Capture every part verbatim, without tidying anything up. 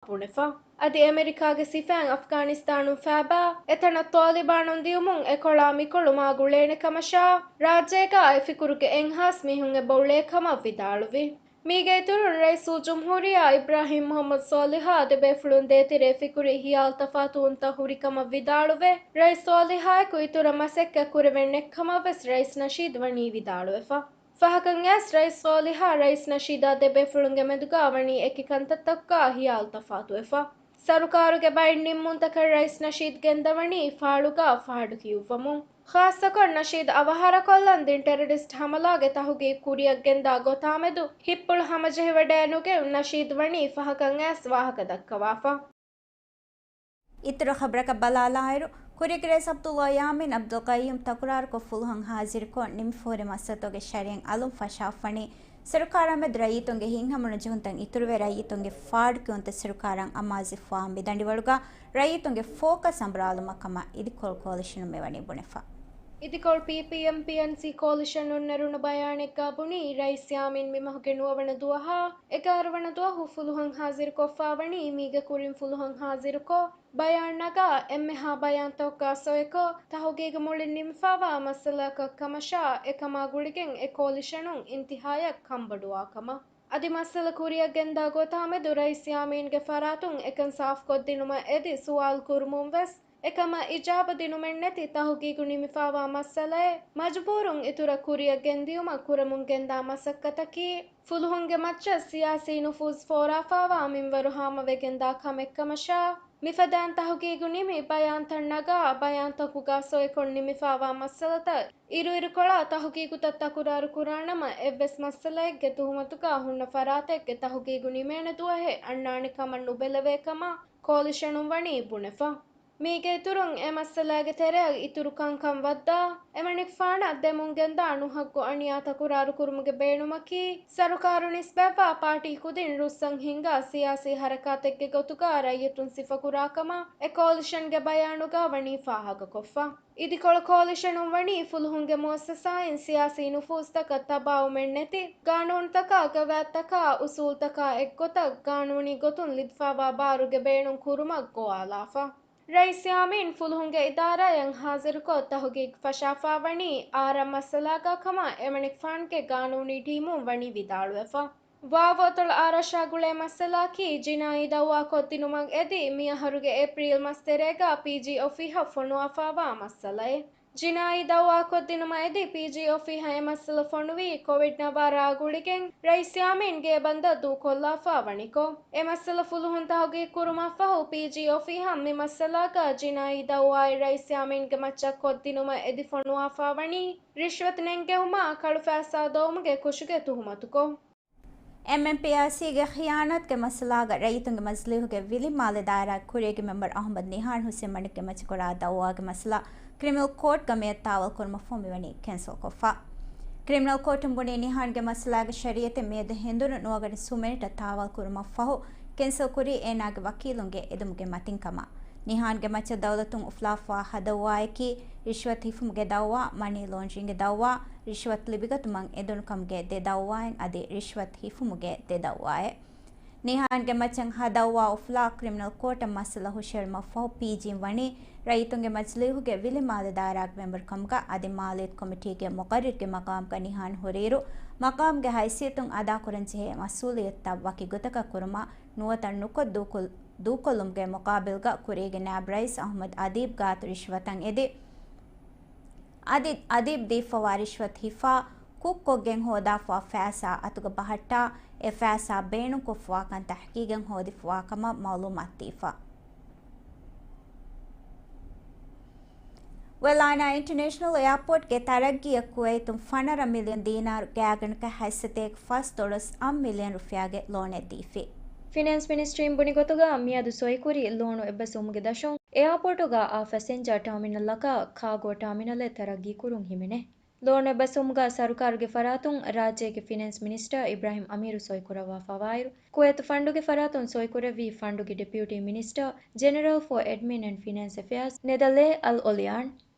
ބުނެފަ. އަދި އެމެރިކާގެ ސިފައިން އަފްޣާނިސްތާނުން ފައިބާ އެތަނަށް ޠާލިބާނުން ދިޔުމުން އެކޮޅާ މިކޮޅު މާ ގުޅޭނެ ކަމަށާ، ރާއްޖޭގަ އެ ފިކުރުގެ އެއްހާސް މީހުން އެބަ އުޅޭ ކަމަށް ވިދާޅުވި. މީގެ އިތުރުން ރައީސުލްޖުމްހޫރިއްޔާ އިބްރާހިމް މުޙައްމަދު ޞާލިޙާ ދެބޭފުޅުން ދޭތެރޭ ފިކުރީ ހިޔާލު ތަފާތުވުންތައް ހުރި ކަމަށް ވިދާޅުވެ، ރައީސް ޞާލިޙާއެކު އިތުރަށް މަސައްކަތް ކުރެވެން ނެތް ކަމަށް ވެސް ރައީސް ނަޝީދު ވަނީ ވިދާޅުވެފަ. ފަހަކަށް އައިސް ރައީސް ޞާލިޙާ ރައީސް ނަޝީދާ ދެބޭފުޅުންގެ މެދުގަ ވަނީ އެކި ކަންތައްތަކުގަ ހިޔާލު ތަފާތުވެފަ. ސަރުކާރުގެ ބައެއް ނިންމުންތަކަށް ރައީސް ނަޝީދު ގެންދަވަނީ ފާޅުގަ ފާޑު ކިޔުއްވަމުން. ޚާއްޞަކޮށް ނަޝީދު އަވަހާރަކޮށްލަން ދިން ޓެރަރިސްޓް ހަމަލާގެ ތަހުގީގު ކުރިއަށް ގެންދާ ގޮތާމެދު ހިތްޕުޅު ހަމަޖެހިވަޑައިނުގެން ނަޝީދު ވަނީ ފަހަކަށް އައިސް ވާހަކަ ދައްކަވާފަ. އިތުރު ޚަބަރަކަށް ބަލާލާއިރު، ކުރީގެ ރައީސް ޢަބްދުﷲ ޔާމީން ޢަބްދުލްޤައްޔޫމް ތަކުރާރުކޮށް ފުލުހަށް ހާޒިރުކޮށް، ނިމިފަހުރި މައްސަލަތަކުގެ ޝަރައިން އަލުން ފަށާފަނީ، ސަރުކާރާމެދު ރައްޔިތުންގެ ހިތްހަމަނުޖެހުންތައް އިތުރުވެ، ރައްޔިތުންގެ ފާޑު ކިޔުންތައް ސަރުކާރަށް އަމާޒިފާ މިދަނޑިވަޅުގަ ރައްޔިތުންގެ ފޯކަސް އަނބުރާލުމަށް ކަމަށް އިދިކޮޅު ކޯލިޝަނުން މިވަނީ ބުނެފަ. އިދިކޮޅު ޕީޕީއެމް-ޕީއެންސީ ކޯލިޝަނުން ނެރުނު ބަޔާނެއްގަ ބުނީ، ރައީސް ޔާމީން މިމަހުގެ ނުވަވަނަ ދުވަހާ އެގާރަ ވަނަ ދުވަހު ފުލުހުން ހާޒިރުކޮށްފާވަނީ، މީގެ ކުރިން ފުލުހުން ހާޒިރުކޮށް، ބަޔާން ނަގާ، އެންމެހާ ބަޔާންތަކުގަ ސޮއެކޮށް، ތަހުގީގު މުޅިން ނިމިފާވާ މައްސަލައަކަށް ކަމަށާ، އެކަމާ ގުޅިގެން އެ ކޯލިޝަނުން އިންތިހާޔަށް ކަންބޮޑުވާ ކަމަށް. އަދި މައްސަލަ ކުރިއަށް ގެންދާ ގޮތާމެދު ރައީސް ޔާމީންގެ ފަރާތުން އެކަން ސާފުކޮށްދިނުމަށް އެދި ސުވާލު ކުރުމުން ވެސް، އެކަމަށް އިޖާބަ ދިނުމެއްނެތި ތަހުގީގު ނިމިފާވާ މައްސަލައެއް މަޖުބޫރުން އިތުރަށް ކުރިއަށް ގެންދިޔުމަށް ކުރަމުން ގެންދާ މަސައްކަތަކީ، ފުލުހުންގެ މައްޗަށް ސިޔާސީ ނުފޫޒު ފޯރާފާވާ މިންވަރު ހާމަވެގެންދާ ކަމެއްކަމަށާ، މިފަދައިން ތަހުގީގު ނިމި ބަޔާންތައް ނަގާ، ބަޔާންތަކުގަ ސޮއިކޮށް ނިމިފާވާ މައްސަލަތައް އިރުއިރުކޮޅާ ތަހުގީގުތައް ތަކުރާރު ކުރާނަމަ، އެއްވެސް މައްސަލައެއްގެ ތުހުމަތުގަ ހުންނަ ފަރާތެއްގެ ތަހުގީގު ނިމޭނެ ދުވަހެއް އަންނާނެ ކަމަށް ނުބެލެވޭ ކަމަށް ކޯލިޝަނުން ވަނީ ބުނެފަ. މީގެ އިތުރުން އެ މައްސަލާގެ ތެރެއަށް އިތުރު ކަންކަން ވައްދާ، އެމަނިކުފާނަށް ދެމުން ގެންދާ ނުހައްގު އަނިޔާ ތަކުރާރު ކުރުމުގެ ބޭނުމަކީ، ސަރުކާރު ނިސްބަތްވާ ޕާޓީ ކުދިން ރުއްސަން ހިންގާ ސިޔާސީ ހަރަކާތެއްގެ ގޮތުގަ ރައްޔިތުން ސިފަކުރާ ކަމަށް އެ ކޯލިޝަންގެ ބަޔާނުގަ ވަނީ ފާހަގަކޮށްފަ. އިދިކޮޅު ކޯލިޝަނުން ވަނީ ފުލުހުންގެ މުއައްސަސާއިން ސިޔާސީ ނުފޫޒުތަކަށް ތަބާވުމެއްނެތި، ގާނޫނުތަކާ، ގަވާއިދުތަކާ، އުސޫލުތަކާ އެއްގޮތަށް ގާނޫނީ ގޮތުން ލިބިފާވާ ބާރުގެ ބޭނުން ކުރުމަށް ގޮވާލާފަ. ރައީސް ޔާމީން ފުލުހުންގެ އިދާރާއަށް ހާޒިރުކޮށް، ތަހުގީގު ފަށާފާވަނީ އާރަ މައްސަލާގަ ކަމަށް އެމަނިކުފާނުގެ ގާނޫނީ ޓީމުން ވަނީ ވިދާޅުވެފަ. ވާވޯތޮޅު އާރަށާ ގުޅޭ މައްސަލައަކީ، ޖިނާއީ ދައުވާ ކޮށްދިނުމަށް އެދި، މިއަހަރުގެ އޭޕްރީލް މަސް ތެރޭގަ ޕީޖީ އޮފީހަށް ފޮނުވާފާވާ މައްސަލައެއް. ޖިނާއީ ދައުވާ ކޮށްދިނުމަށް އެދި، ޕީޖީ އޮފީހަށް އެ މައްސަލަ ފޮނުވީ، ކޮވިޑް ނަވާރައާ ގުޅިގެން ރައީސް ޔާމީން ގޭބަންދަށް ދޫކޮށްލާފާ ވަނިކޮށް. އެ މައްސަލަ ފުލުހުން ތަހުގީގު ކުރުމަށްފަހު، ޕީޖީ އޮފީހަށް މި މައްސަލާގަ ޖިނާއީ ދައުވާއެއް ރައީސް ޔާމީންގެ މައްޗަށް ކޮށްދިނުމަށް އެދި ފޮނުވާފާ ވަނީ، ރިޝްވަތު ނެންގެވުމާ، ކަޅު ފައިސާ ދޮވުމުގެ ކުށުގެ ތުހުމަތުކޮށް. އެމްއެމްޕީއާސީގެ ޚިޔާނާތުގެ މައްސަލާގަ ރައްޔިތުންގެ މަޖިލީހުގެ ވިލި މާލެ ދާއިރާގެ ކުރީގެ މެމްބަރު އަހުމަދު ނިހާން ހުސެން މަނިކުގެ މައްޗަށް ކުރާ ދައުވާގެ މައްސަލަ ކްރިމިނަލް ކޯޓްގަ މިއަދު ތާވަލް ކުރުމަށްފަހު މިވަނީ ކެންސަލްކޮށްފަ. ކްރިމިނަލް ކޯޓުން ބުނީ ނިހާންގެ މައްސަލާގެ ޝަރީއަތެއް މިއަދު ހިނދުނު ނުވަގަނޑު ސުމެނިޓަށް ތާވަލް ކުރުމަށްފަހު ކެންސަލް ކުރީ އޭނާގެ ވަކީލުންގެ އެދުމުގެ މަތިން ކަމަށް. ނިހާންގެ މައްޗަށް ދައުލަތުން އުފުލާފާ ހަ ދައުވާއަކީ، ރިޝްވަތު ހިފުމުގެ ދައުވާ، މަނީ ލޯންޑްރިންގގެ ދައުވާ، ރިޝްވަތު ލިބިގަތުމަށް އެދުނު ކަމުގެ ދެ ދައުވާއެއް އަދި ރިޝްވަތު ހިފުމުގެ ދެ ދައުވާއެއް. ނިހާންގެ މައްޗަށް ހަ ދައުވާ އުފުލާ ކްރިމިނަލް ކޯޓަށް މައްސަލަ ހުށައެޅުމަށްފަހު ޕީޖީން ވަނީ ރައްޔިތުންގެ މަޖިލީހުގެ ވިލި މާލެ ދާއިރާގެ މެމްބަރު ކަމުގަ އަދި މާލިޔަތު ކޮމިޓީގެ މުޤައްރަރުގެ މަޤާމުގަ ނިހާން ހުރިއިރު، މަޤާމުގެ ހައިސިއްޔަތުން އަދާކުރަންޖެހޭ މަސްއޫލިއްޔަތުތައް ވަކި ގޮތަކަށް ކުރުމަށް ނުވަތަ ނުކޮށް ދޫކޮށް-، ދޫކޮށްލުމުގެ މުޤާބިލްގަ ކުރީގެ ނާއިބު ރައީސް އަޙްމަދު އަދީބް ގާތު ރިޝްވަތަށް އެދި، އަދި އަދީބް ދީފަވާ ރިޝްވަތު ހިފާ، ކުށްކޮށްގެން ހޯދާފަވާ ފައިސާ އަތުގަ ބަހައްޓާ، އެ ފައިސާ ބޭނުންކޮށްފަވާކަން ތަޙްޤީޤެއް ހޯދިފަވާކަމަށް މައުލޫމާތު ދީފަ. ވެލާނާ އިންޓަރނޭޝަނަލް އެއާޕޯޓްގެ ތަރައްގީއަށް ކުވައިތުން ފަނަރަ މިލިއަން ދީނާރު ގާތްގަނޑަކަށް ހަތްސަތޭކަ ފަސް ޑޮލަރސް އަށް މިލިއަން ރުފިޔާގެ ލޯނެއް ދީފި. ފިނޭންސް މިނިސްޓްރީން ބުނި ގޮތުގަ މިއަދު ސޮއިކުރި ލޯނު އެއްބަސްވުމުގެ ދަށުން އެއާޕޯޓުގަ އާ ފަސެންޖާ ޓާމިނަލްއަކާ ކާގޯ ޓާމިނަލެއް ތަރައްގީ ކުރުން ހިމެނޭ. ލޯނު އެއްބަސްވުމުގަ ސަރުކާރުގެ ފަރާތުން ރާއްޖޭގެ ފިނޭންސް މިނިސްޓަރ އިބްރާހިމް އަމީރު ސޮއިކުރައްވާފަވާއިރު، ކުވައިތު ފަންޑުގެ ފަރާތުން ސޮއިކުރެއްވީ ފަންޑުގެ ޑެޕިއުޓީ މިނިސްޓަރ، ޖެނެރަލް ފޯ އެޑްމިން އެންޑް ފިނޭންސް އެފެއާޒް، ނެދަލޭ އަލް އޮލިޔާން.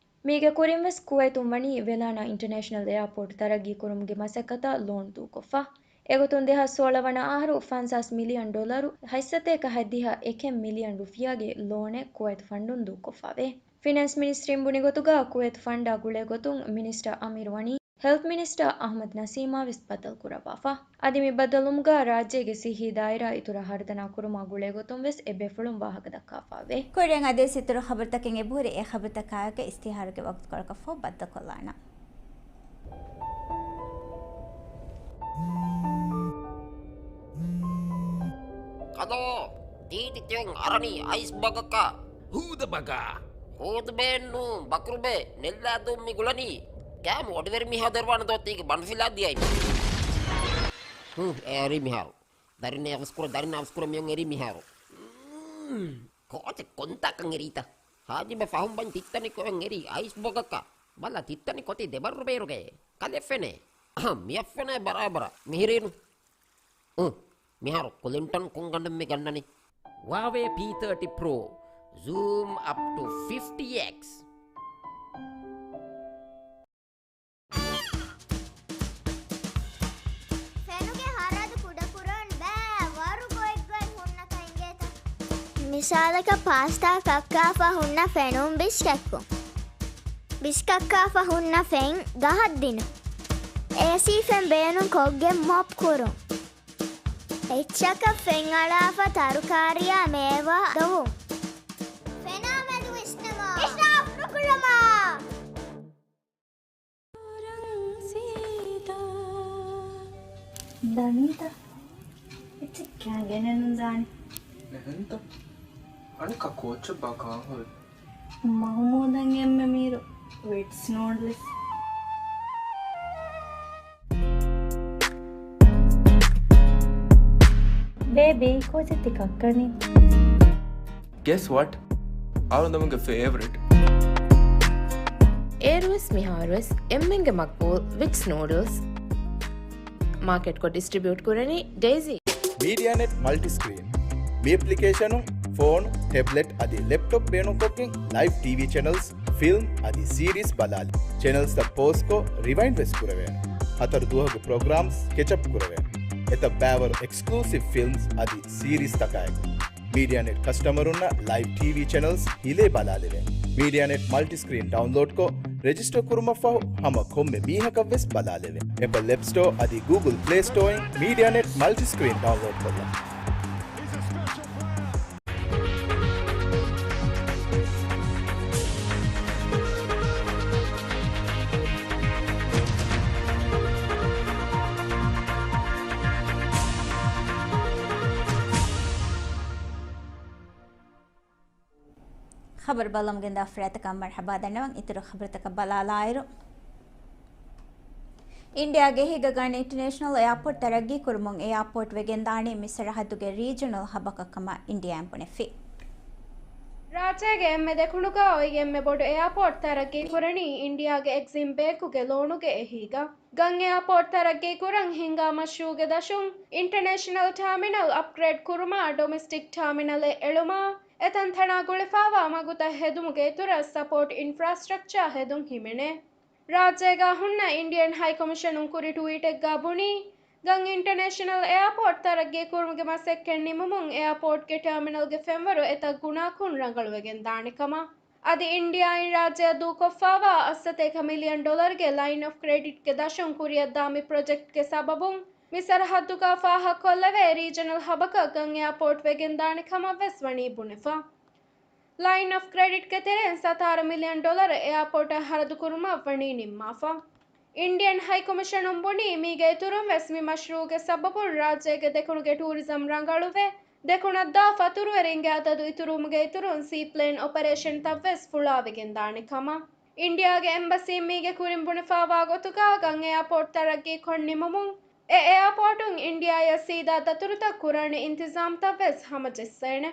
މީގެ ކުރިންވެސް ކުވައިތުން ވަނީ ވެލާނާ އިންޓަރނޭޝަނަލް އެއާޕޯޓް ތަރައްގީ ކުރުމުގެ މަސައްކަތަށް ލޯން ދޫކޮށްފަ. އެގޮތުން ދެހާސް ސޯޅަ ވަނަ އަހަރު ފަންސާސް މިލިއަން ޑޮލަރު ހަތްސަތޭކަ ހަތްދިހަ އެކެއް މިލިއަން ރުފިޔާގެ ލޯނެއް ކުވައިތު ފަންޑުން ދޫކޮށްފަވޭ. ފިނޭންސް މިނިސްޓްރީން ބުނި ގޮތުގަ ކުވައިތު ފަންޑާ ގުޅޭ ގޮތުން މިނިސްޓަރ އަމީރު ވަނީ ހެލްތް މިނިސްޓަރ އަހްމަދު ނަސީމާ ވެސް ބައްދަލު ކުރައްވާފަ. އަދި މި ބައްދަލުވުމުގަ ރާއްޖޭގެ ސިއްހީ ދާއިރާ އިތުރަށް ހަރުދަނާ ކުރުމާ ގުޅޭ ގޮތުން ވެސް އެ ބޭފުޅުން ވާހަކަ ދައްކާފައެވެ. ކުރިން އަދިވެސް އިތުރު ޚަބަރުތަކެއް އެބަހުރި، އެ ޚަބަރުތަކާއެކު އިސްތިހާރުގެ ވަގުތުކޮޅަކަށްފަހު ބައްދަލުކޮށްލާނަން. ކަލޯ، ތީތި ތިއޮން އަރަނީ އައިސް ބަގަކަށް. ހޫދަ ބަގާ. ހޫދުބޭންނު ބަކުރުބޭ ނެއްލާދޫ މި ގުޅަނީ. ކާމު އޮޑިވެރި މިހާ ދެރުވާނެ ދޯ ތީގެ ބަނޑުފިލާ ދިޔައި. ހު، އެރި މިހާރު. ދަރިން އަވަސްކުރ، ދަރިން އަވަސްކުރ މިއޮން އެރި މިހާރު. ކޯޗެ ކޮންތާކަން އެރީތަ؟ ހާޖިބެ ފަހުން ބަން ތިއްތަނި ކޮއެން އެރީ އައިސް ބޮގަކަށް. ބަލަ ތިއްތަނި ކޮތި ދެބަރު ބޭރުގައޭ. ކަލެފެނޭ. އަހަ، މިއަށްފެނޭ ބަރާބަރަށް. މިހިރީނު. އު، މިހާރު ކުލިންޓަން ކޮންގަނޑެއް މި ގަންނަނީ؟ ހުއާވޭ ޕީ ތާޓީ ޕްރޯ. ޒޫމް އަޕް ޓު ފިފްޓީ އެކްސް. ފެނުގެ ހަރަދު ކުޑަކުރަން ބައި ވަރު ގޮތްގޮތް ހުންނަކަން އިނގޭތަ؟ މިސާލަކަށް ޕާސްޓާ ކައްކާފަ ހުންނަ ފެނުން ބިސް ކެއްކުން. ބިސް ކައްކާފަ ހުންނަ ފެން ގަހަށް ދިނުން. އޭސީ ފެން ބޭނުން ކޮށްގެން މޮޕް ކުރުން. އެއްޗަކަށް ފެން އަޅާފަ ތަރުކާރިއާ މޭވާ ދޮވުން. ފެނާ މެދު ވިސްނަމާ. އިސްރާފް ނުކުރަމާ. ދަނީތަ؟ އެއްޗެއް ކާ ގެނެއްނު ދާނެ. އެހެންތަ؟ އަނެއްކާ ކޯއްޗެއްބާ ކާން ހުރި؟ މަހުމޫދަށް އެންމެ މީރު ވިޓްސް ނޫޑްލްސް. ބޭބީ، ކޯޗެއް ތި ކައްކަނީ؟ Guess what? އަޅުގަނޑުގެ ފޭވަރިޓް. އޭރުވެސް މިހާރުވެސް އެންމެންގެ މަގްބޫލް ވިޓްސް ނޫޑްލްސް. މާކެޓްކޮށް ޑިސްޓްރިބިއުޓް ކުރަނީ ޑެއިސީ. މީޑިއާނެޓް މަލްޓިސްކްރީން. މި އެޕްލިކޭޝަނުން ފޯނު، ޓެބްލެޓް އަދި ލެޕްޓޮޕް ބޭނުންކޮށްގެން ލައިވް ޓީވީ ޗެނަލްސް، ފިލްމް އަދި ސީރީސް ބަލާލި. ޗެނަލްސްތައް ޕޯޒްކޮށް ރިވައިންޑް ވެސް ކުރެވޭނެ. ހަތަރު ދުވަހުގެ ޕްރޮގްރާމްސް ކެޗަޕް ކުރެވޭނެ. އެތައް ބައިވަރު އެކްސްކްލޫސިވް ފިލްމްސް އަދި ސީރީސްތަކާއެކު. މީޑިއާނެޓް ކަސްޓަމަރުންނަށް ލައިވް ޓީވީ ޗެނަލްސް ހިލޭ ބަލާލެވޭނެ. މީޑިއާނެޓް މަލްޓިސްކްރީން ޑައުންލޯޑްކޮށް، ރެޖިސްޓަރ ކުރުމަށްފަހު ހަމަ ކޮންމެ މީހަކަށްވެސް ބަލާލެވޭނެ. އެޕަލް އެޕް ސްޓޯ އަދި ގޫގުލް ޕްލޭ ސްޓޯއިން މީޑިއާނެޓް މަލްޓިސްކްރީން ޑައުންލޯޑްކޮށްލަން. ޚަބަރު ބަލަމުގެން ދާ ފަރާތަކަށް މަރުޙަބާ ދަންނަވަން. އިތުރު ޚަބަރުތަކަށް ބަލާލާއިރު، އިންޑިއާގެ އެހީގަ ގަންނަ އިންޓަރނޭޝަނަލް އެއާޕޯޓް ތަރައްގީ ކުރުމުން އެއާޕޯޓް ވެގެންދާނީ މި ސަރަހައްދުގެ ރީޖަނަލް ހަބަކަށް ކަމަށް އިންޑިއާއިން ބުނެފި. ރާއްޖޭގެ އެންމެ ދެކުނުގަ އޮތް އެންމެ ބޮޑު އެއާޕޯޓް ތަރައްގީ ކުރަނީ އިންޑިއާގެ އެގްޒިމް ބޭންކުގެ ލޯނުގެ އެހީގަ. ގަން އެއާޕޯޓް ތަރައްގީ ކުރަން ހިންގާ މަޝްރޫޢުގެ ދަށުން އިންޓަރނޭޝަނަލް ޓާމިނަލް އަޕްގްރޭޑް ކުރުމާ، ޑޮމެސްޓިކް ޓާމިނަލެއް އެޅުމާ، އެތަންތަނާ ގުޅިފާވާ މަގުތައް ހެދުމުގެ އިތުރަށް ސަޕޯޓް އިންފްރާސްޓްރަކްޗާ ހެދުން ހިމެނޭ. ރާއްޖޭގަ ހުންނަ އިންޑިއަން ހައިކޮމިޝަނުން ކުރި ޓުވީޓެއްގަ ބުނީ، ގަން އިންޓަރނޭޝަނަލް އެއާޕޯޓް ތަރައްގީ ކުރުމުގެ މަސައްކަތް ނިމުމުން އެއާޕޯޓްގެ ޓާމިނަލްގެ ފެންވަރު އެތައް ގުނައަކުން ރަނގަޅުވެގެން ދާނެ ކަމަށް. އަދި އިންޑިއާއިން ރާއްޖެއަށް ދޫކޮށްފާވާ އަށްސަތޭކަ މިލިއަން ޑޮލަރުގެ ލައިން އޮފް ކްރެޑިޓްގެ ދަށުން ކުރިއަށްދާ މި ޕްރޮޖެކްޓްގެ ސަބަބުން، މި ސަރަހައްދުގަ ފާހަގަކޮށްލެވޭ ރީޖަނަލް ހަބަކަށް ގަން އެއާޕޯޓް ވެގެންދާނެ ކަމަށް ވެސް ވަނީ ބުނެފަ. ލައިން އޮފް ކްރެޑިޓްގެ ތެރެއިން ސަތާރަ މިލިއަން ޑޮލަރު އެއާޕޯޓަށް ހަރަދު ކުރުމަށް ވަނީ ނިންމާފަ. އިންޑިއަން ހައިކޮމިޝަނުން ބުނީ، މީގެ އިތުރުން ވެސް މި މަޝްރޫޢުގެ ސަބަބުން ރާއްޖޭގެ ދެކުނުގެ ޓޫރިޒަމް ރަނގަޅުވެ، ދެކުނަށްދާ ފަތުރުވެރިންގެ އަދަދު އިތުރުވުމުގެ އިތުރުން ސީޕްލޭން އޮޕަރޭޝަންތައް ވެސް ފުޅާވެގެންދާނެ ކަމަށް. އިންޑިއާގެ އެމްބަސީން މީގެ ކުރިން ބުނެފާވާ ގޮތުގަ ގަން އެއާޕޯޓް ތަރައްގީކޮށް ނިމުމުން، އެ އެއާޕޯޓުން އިންޑިއާއަށް ސީދާ ދަތުރުތައް ކުރާނެ އިންތިޒާމްތައް ވެސް ހަމަޖެއްސޭނެ.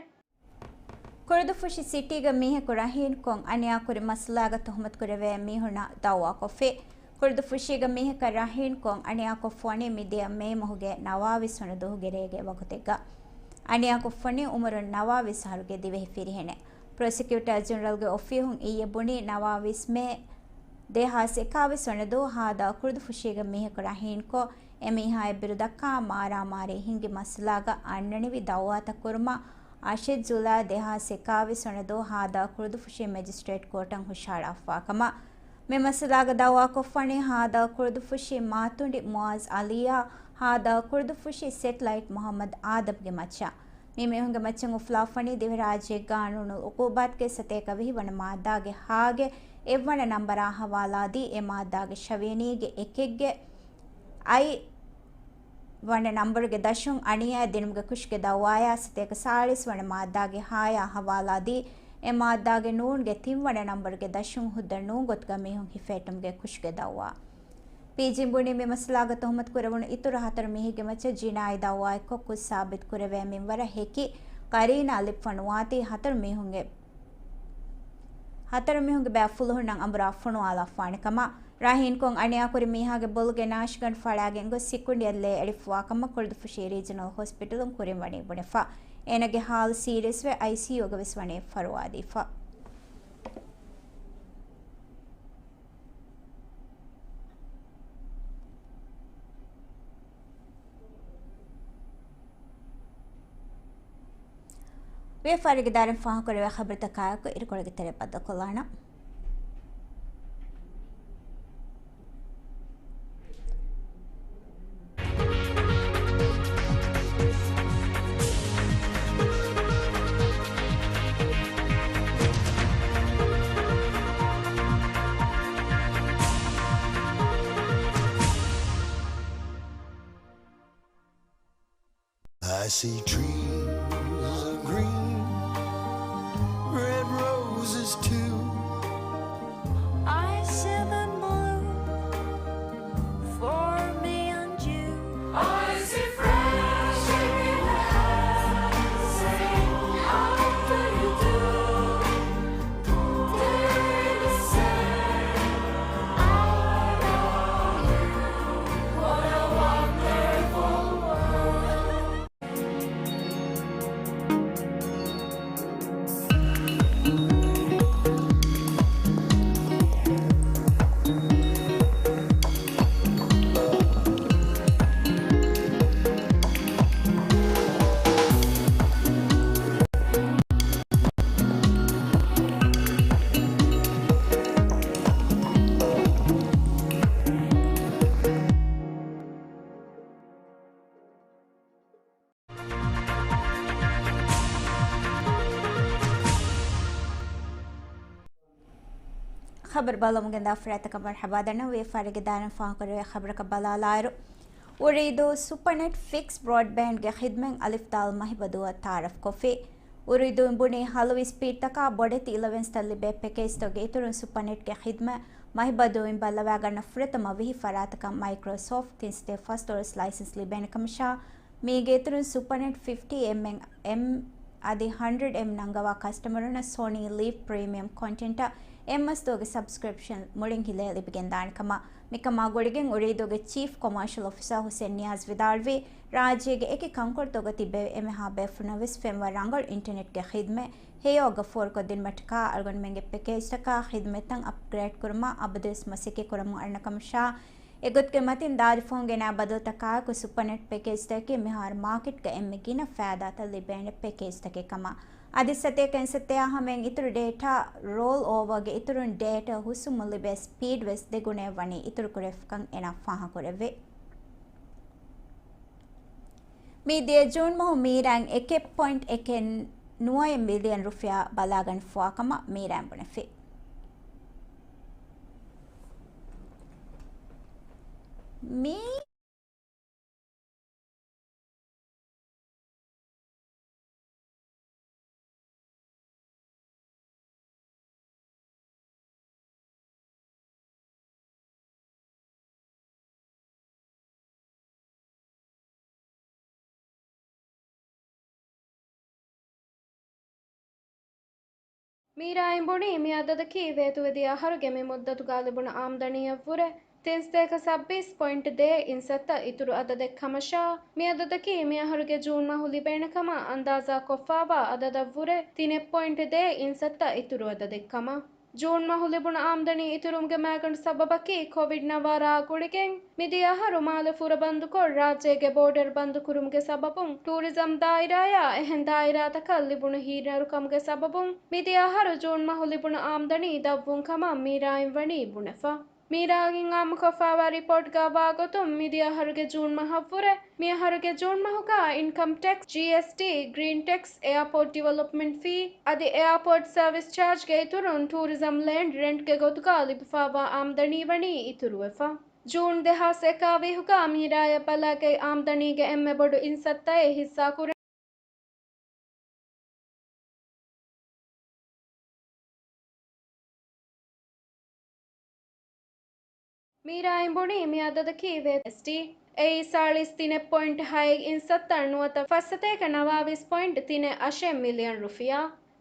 ކުރުދުފުށި ސިޓީގަ މީހަކު ރަހީންކޮށް އަނިޔާކުރި މައްސަލާގަ ތުހުމަތުކުރެވޭ މީހުންނަށް ދައުވާކޮށްފި. ކުރުދުފުށީގަ މީހަކަށް ރަހީންކޮށް އަނިޔާކޮށްފަވަނީ މިދިޔަ މޭ މަހުގެ ނަވާވީސް ވަނަ ދުވަހުގެ ރޭގެ ވަގުތެއްގަ. އަނިޔާކޮށްފަވަނީ އުމުރުން ނަވާވީސް އަހަރުގެ ދިވެހި ފިރިހެނެއް. ޕްރޮސިކިއުޓާ ޖެނެރަލްގެ އޮފީހުން އިއްޔެ ބުނީ ނަވާވީސް މޭ ދެހާސް އެކާވީސް ވަނަ ދުވަހު ހާދަ ކުރުދުފުށީގެ މީހަކު ރަހީންކޮށް، އެމީހާ އެއްބިރު ދައްކާ މާރާމާރީ ހިނގި މައްސަލާގަ އަންނަނިވި ދައުވާތައް ކުރުމަށް އަށެއް ޖުލައި ދެހާސް އެކާވީސް ވަނަ ދުވަހު ހާދަ ކުޅުދުފުށީ މެޖިސްޓްރޭޓް ކޯޓަށް ހުށަހަޅާފާ ކަމަށް. މި މައްސަލާގަ ދައުވާކޮށްފަނީ ހާދަ ކުޅުދުފުށީ މާތުނޑި މުއާޒް އަލީއާ ހާދަ ކުޅުދުފުށީ ސެޓްލައިޓް މުހައްމަދު އާދަމްގެ މައްޗަށް. މި މީހުންގެ މައްޗަށް އުފުލާފަނީ ދިވެހިރާއްޖޭގެ ގާނޫނުލް އުޤޫބާތުގެ ސަތޭކަ ވިހި ވަނަ މާއްދާގެ ހާގެ އެއްވަނަ ނަންބަރާ ހަވާލާދީ، އެ މާއްދާގެ ޝަވިޔަނީގެ އެކެއްގެ އައި ވަނަ ނަންބަރުގެ ދަށުން އަނިޔާ ދިނުމުގެ ކުށުގެ ދައުވާޔާ ސަތޭކަ ސާޅީސް ވަނަ މާއްދާގެ ހާޔާ ހަވާލާދީ، އެ މާއްދާގެ ނޫންގެ ތިން ވަނަ ނަންބަރުގެ ދަށުން ހުއްދަ ނޫން ގޮތުގަ މީހުން ހިފޭޓުމުގެ ކުށުގެ ދައުވާ. ޕީޖީން ބުނީ މި މައްސަލާގަ ތުހުމަތު ކުރެވުނު އިތުރު ހަތަރު މީހެއްގެ މައްޗަށް ޖިނާއީ ދައުވާއެއްކޮށް ކުށް ސާބިތު ކުރެވޭ މިންވަރަށް ހެކި ޤަރީނާ ލިބިފަ ނުވާތީ ހަތަރު މީހުންގެ، ހަތަރު މީހުންގެ ބައި ފުލުހުންނަށް އަނބުރާ ފޮނުވާލާފާނެ ކަމަށް. ރާހިންކޮށް އަނިޔާކުރި މީހާގެ ބޮލުގެ ނާށިގަނޑު ފަޅާގެން ގޮސް ސިކުނޑިއަށް ލޭ އެޅިފަވާ ކަމަށް ކުޅުދުފުށީ ރީޖަނަލް ހޮސްޕިޓަލުން ކުރިން ވަނީ ބުނެފަ. އޭނަގެ ހާލު ސީރިއަސްވެ އައިސީޔޫގަ ވެސް ވަނީ ފަރުވާދީފަ. ވިޔަފާރިގެ ދާއިރާއިން ފާހަގަކުރެވޭ ޚަބަރުތަކާއެކު އިރުކޮޅުގެ ތެރެ ބައްދަލުކޮށްލާނަން. I see trees of green, red roses too. I see them blue for me and you. I see fresh air, how do you do? ޚަބަރު ބަލަމުގެން ދާ ފަރާތަކަށް މަރުޙަބާ ދަންނަ. ވިޔަފާރިގެ ދާއިރާއިން ފާހަގަކުރެވޭ ޚަބަރަކަށް ބަލާލާއިރު، އުރީދޫ ސުޕަނެޓް ފިކްސް ބްރޯޑްބޭންޑްގެ ޚިދްމަތް އަލިފް ދާލް މަހިބަދޫއަށް ތައާރަފްކޮށްފި. އުރީދޫއިން ބުނީ ހަލުވި ސްޕީޑްތަކާ ބޮޑެތި އިލަވެންސްތައް ލިބޭ ޕެކޭޖްތަކުގެ އިތުރުން ސުޕަނެޓްގެ ޚިދްމަތް މަހިބަދޫއިން ބައްލަވާގަންނަ ފުރަތަމަ ވިހި ފަރާތަކަށް މައިކްރޯސޮފްޓް ތިން ސަތޭކަ ފަސް ޑޮލަރު ލައިސަންސް ލިބޭނެ ކަމަށާ، މީގެ އިތުރުން ސުޕަނެޓް ފިފްޓީ އެމް އެމް އަދި ހަންޑްރެޑް އެމް ނަންގަވާ ކަސްޓަމަރުންނަށް ސޯނީ ލިވް ޕްރީމިއަމް ކޮންޓެންޓަށް އެއްމަސް ދުވަހުގެ ސަބްސްކްރިޕްޝަން މުޅިން ހިލޭ ލިބިގެންދާނެ ކަމަށް. މިކަމާ ގުޅިގެން އުރީދޫގެ ޗީފް ކޮމާޝަލް އޮފިސަރ ހުސެން ނިޔާޒް ވިދާޅުވީ، ރާއްޖޭގެ އެކި ކަންކޮޅުތަކުގަ ތިބޭ އެންމެހާ ބޭފުޅުންނަށް ވެސް ފެންވަ ރަނގަޅު އިންޓަނެޓްގެ ޚިދްމަތް ހެޔޮއަށް ފޯރުކޮށްދިނުމަށްޓަކާ އަޅުގަނޑުމެންގެ ޕެކޭޖްތަކާ ޚިދްމަތްތައް އަޕްގްރޭޑް ކުރުމަށް އަބަދުވެސް މަސައްކަތް ކުރަމުން އަންނަ ކަމަށާ، އެގޮތުގެ މަތިން ދާދި ފަހުން ގެނައި ބަދަލުތަކާއެކު ސުޕަނެޓް ޕެކޭޖްތަކަކީ މިހާރު މާކެޓްގަ އެންމެ ގިނަ ފައިދާތައް ލިބޭނެ ޕެކޭޖްތަކެއް ކަމަށް. އަދި ސަތޭކަ އިން ސައްތައާ ހަމައިން އިތުރު ޑޭޓާ ރޯލް އޯވާގެ އިތުރުން ޑޭޓާ ހުސްވުމުން ލިބޭ ސްޕީޑް ވެސް ދެގުނައެއް ވަނީ އިތުރުކުރެވިފަކަން އޭނާ ފާހަގަކުރެއްވި. މިދިޔަ ޖޫން މަހު މީރާއިން އެކެއް ޕޮއިންޓް އެކެއް ނުވައެއް މިލިއަން ރުފިޔާ ބަލާގަނެފަވާ ކަމަށް މީރާއިން ބުނެފި. މީ މީރާއިން ބުނީ، މި އަދަދަކީ ވޭތުވެދިޔަ އަހަރުގެ މި މުއްދަތުގަ ލިބުނު އާމްދަނީއަށްވުރެ ތިން ސަތޭކަ ސައްބީސް ޕޮއިންޓް ދޭއް އިން ސައްތަ އިތުރު އަދަދެއް ކަމަށާ، މި އަދަދަކީ މި އަހަރުގެ ޖޫން މަހު ލިބޭނެ ކަމަށް އަންދާޒާ ކޮށްފާވާ އަދަދަށްވުރެ ތިނެއް ޕޮއިންޓް ދޭއް އިން ސައްތަ އިތުރު އަދަދެއް ކަމަށް. ޖޫން މަހު ލިބުނު އާމްދަނީ އިތުރުވުމުގެ މައިގަނޑު ސަބަބަކީ ކޮވިޑް ނަވާރައާ ގުޅިގެން މިދިޔަ އަހަރު މާލެ ފުރަބަންދުކޮށް، ރާއްޖޭގެ ބޯޑަރު ބަންދުކުރުމުގެ ސަބަބުން ޓޫރިޒަމް ދާއިރާޔާ އެހެން ދާއިރާތަކަށް ލިބުނު ހީނަރުކަމުގެ ސަބަބުން މިދިޔަ އަހަރު ޖޫން މަހު ލިބުނު އާމްދަނީ ދަށްވުން ކަމަށް މީރާއިން ވަނީ ބުނެފަ. މީރާގެން އާއްމުކޮށްފައިވާ ރިޕޯޓްގަ ވާގޮތުން، މިދިޔަ އަހަރުގެ ޖޫން މަހަށްވުރެ މިއަހަރުގެ ޖޫން މަހުގަ އިންކަމް ޓެކްސް، ޖީއެސްޓީ، ގްރީން ޓެކްސް، އެއާޕޯޓް ޑިވެލޮޕްމަންޓް ފީ އަދި އެއާޕޯޓް ސަރވިސް ޗާޖްގެ އިތުރުން ޓޫރިޒަމް ލޭންޑް ރެންޓްގެ ގޮތުގަ ލިބިފައިވާ އާމްދަނީ ވަނީ އިތުރުވެފަ. ޖޫން ދެހާސް އެކާވީހުގަ މީރާޔަށް ބަލާގަތް އާމްދަނީގެ އެންމެ ބޮޑު އިންސައްތައެއް ހިއްސާކުރަން. މީރާއިން ބުނީ މި އަދަދަކީ ވޭ އެސްޓީ. އެއީ ސާޅީސް ތިނެއް ޕޮއިންޓް ހައެއް އިންސައްތަ ނުވަތަ ފަސްސަތޭކަ ނަވާވީސް ޕޮއިންޓް ތިނެއް އަށެއް މިލިއަން ރުފިޔާ.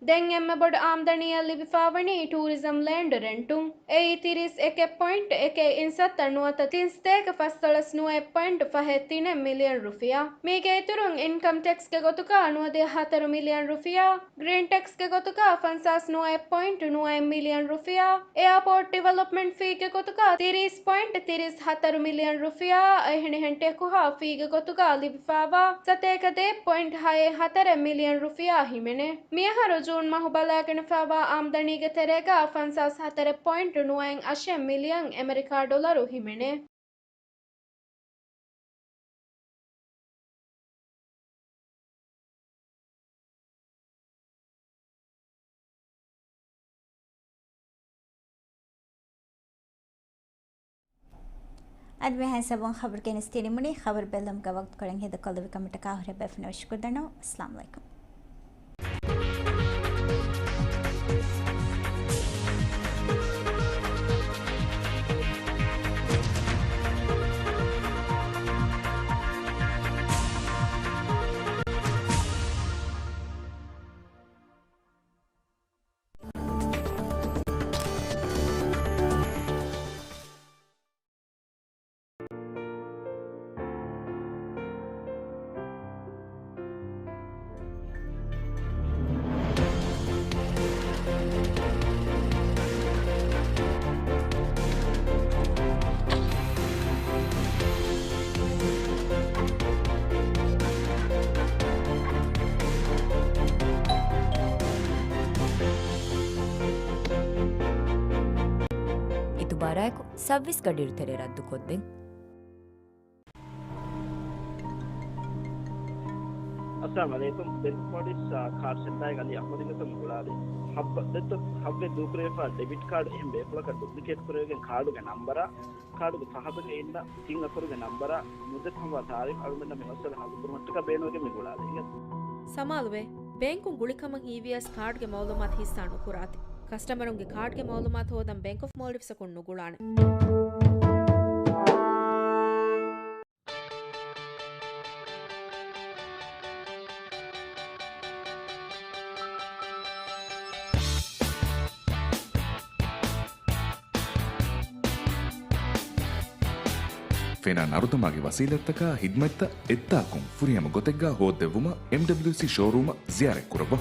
ދެން އެންމެ ބޮޑު އާމްދަނީއަށް ލިބިފައިވަނީ ޓޫރިޒަމް ލޭންޑް ރެންޓުން. އެއީ ތިރީސް އެކެއް ޕޮއިންޓް އެކެއް އިންސައްތަ ނުވަތަ ތިންސަތޭކަ ފަސްދޮޅަސް ނުވައެއް ޕޮއިންޓް ފަހެއް ތިނެއް މިލިއަން ރުފިޔާ. މީގެ އިތުރުން އިންކަމް ޓެކްސްގެ ގޮތުގަ ނުވަދިހަ ހަތަރު މިލިއަން ރުފިޔާ، ގްރީން ޓެކްސްގެ ގޮތުގަ ފަންސާސް ނުވައެއް ޕޮއިންޓް ނުވައެއް މިލިއަން ރުފިޔާ، އެއާޕޯޓް ޑިވެލޮޕްމަންޓް ފީގެ ގޮތުގަ ތިރީސް ޕޮއިންޓް ތިރީސް ހަތަރު މިލިއަން ރުފިޔާ، އެހެނިހެން ޓެކުހާ ފީގެ ގޮތުގަ ލިބިފައިވާ ސަތޭކަ ދޭއް ޕޮއިންޓް ހައެއް ހަތަރެއް މިލިއަން ރުފިޔާ ހިމެނޭ. މިއަހަރު ޖޫން މަހު ބަލާގެނެފައިވާ އާމްދަނީގެ ތެރޭގަ ފަންސާސް ހަތަރެއް ޕޮއިންޓް ނުވައެއް އަށެއް މިލިއަން އެމެރިކާ ޑޮލަރު ހިމެނޭ. އަދި މިހާ ހިސާބުން ޚަބަރު ގެނެސްދިނީމުން. ޚަބަރު ބެލުމުގަ ވަގުތުކޮޅެއް ހިނދު ކޮށްލެވި ކަމަށްޓަކާ ހުރިހާ ބޭފުޅުންނަށް ޝުކުރު ދަންނަވަން. އައްސަލާމު ޢަލައިކުމް. އިތުބާރާއެކު ސައުވީސް ގަޑިއިރު ތެރޭ ރައްދުކޮށްދޭން. އައްސަލާމު ޢަލައިކުމް. ބެންކް މޯލްޑިވްސް، އާ، ކާޑް ސެންޓާގެ އަލީ އަޙްމަދު އިނގޭތޯ މި ގުޅާލީ. ހައްވަ ދެއްތޯ، ހައްވަ ދޫކުރެވިފަ ޑެބިޓް ކާޑް އެހެން ބޭފުޅަކަށް ޑުޕްލިކޭޓް ކުރެވިގެން ކާޑުގެ ނަންބަރާ، ކާޑުގެ ފަހަތުގައި އިންނަ ތިން އަކުރުގެ ނަންބަރާ، މުއްދަތު ހަމަ ތާރީޚް އަޅުގަނޑަށް މި މައްސަލަ ހައްލު ކުރުމަށްޓަކާ ބޭނުންވެގެން މި ގުޅާލީ. ސަމާލުވޭ، ބޭންކުން ގުޅިކަމަށް ހީވިޔަސް ކާޑްގެ މައުލޫމާތު ހިއްސާ ނުކުރާތި. ކަސްޓަމަރުންގެ ކާޑްގެ މައުލޫމާތު ހޯދަން ބޭންކް އޮފް މޯލްޑިވްސްއަކުން ނުގުޅާނެ. ފެނާ ނަރުދަމާގެ ވަސީލަތްތަކާ ހިދްމަތްތައް އެއްތާކުން ފުރިހަމަ ގޮތެއްގާ ހޯއްދެއްވުމަށް އެމްޑަބްލިއުސީ ޝޯރޫމަށް ޒިޔާރަތްކުރައްވާ.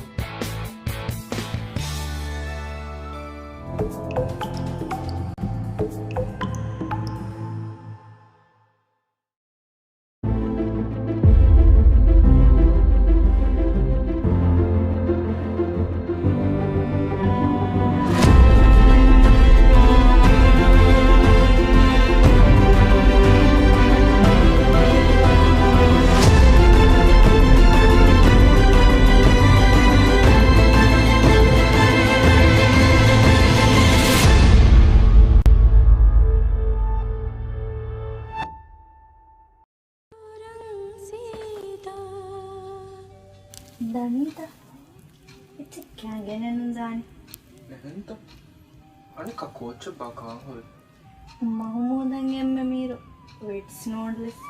ދަނީތަ؟ އެއްޗެއް ކާން ގެނެއް ނުދާނެ. އެހެންތަ؟ އަނެއްކާ ކޯއްޗެއްބާ ކާން ހުރީ؟ މަހުމޫދަށް އެންމެ މީރު ވިޓްސް ނޫޑްލްސް.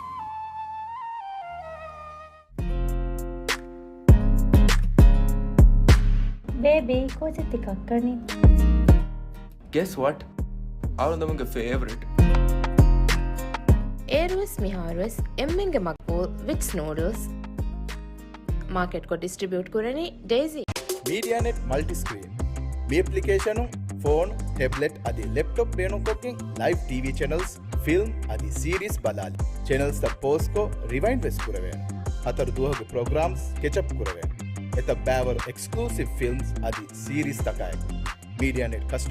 ބޭބީ، ކޯއްޗެއް ތި ކައްކަނީ؟ Guess what? އަޅުގަނޑުގެ ފޭވަރިޓް. އޭރުވެސް މިހާރުވެސް އެންމެންގެ މަގްބޫލް ވިޓްސް ނޫޑްލްސް. މާކެޓްކޮށް ޑިސްޓްރިބިއުޓް ކުރަނީ ޑޭޒީ. މީޑިއާނެޓް މަލްޓި ސްކްރީން. މި އެޕްލިކޭޝަނުން ފޯނު، ޓެބްލެޓް އަދި ލެޕްޓޮޕް ބޭނުންކޮށްގެން ލައިވް ޓީވީ ޗެނަލްސް، ފިލްމް އަދި ސީރީސް ބަލާލި. ޗެނަލްސްތައް ޕޯޒްކޮށް ރިވައިންޑް ވެސް ކުރެވޭނެ. ހަތަރު ދުވަހުގެ ޕްރޮގްރާމްސް ކެޗަޕް ކުރެވޭނެ. އެތައް ބައިވަރު އެކްސްކްލޫސިވް ފިލްމްސް އަދި ސީރީސްތަކާއެކު. މީޑިއާ ނެޓް ކަސްޓަމަރ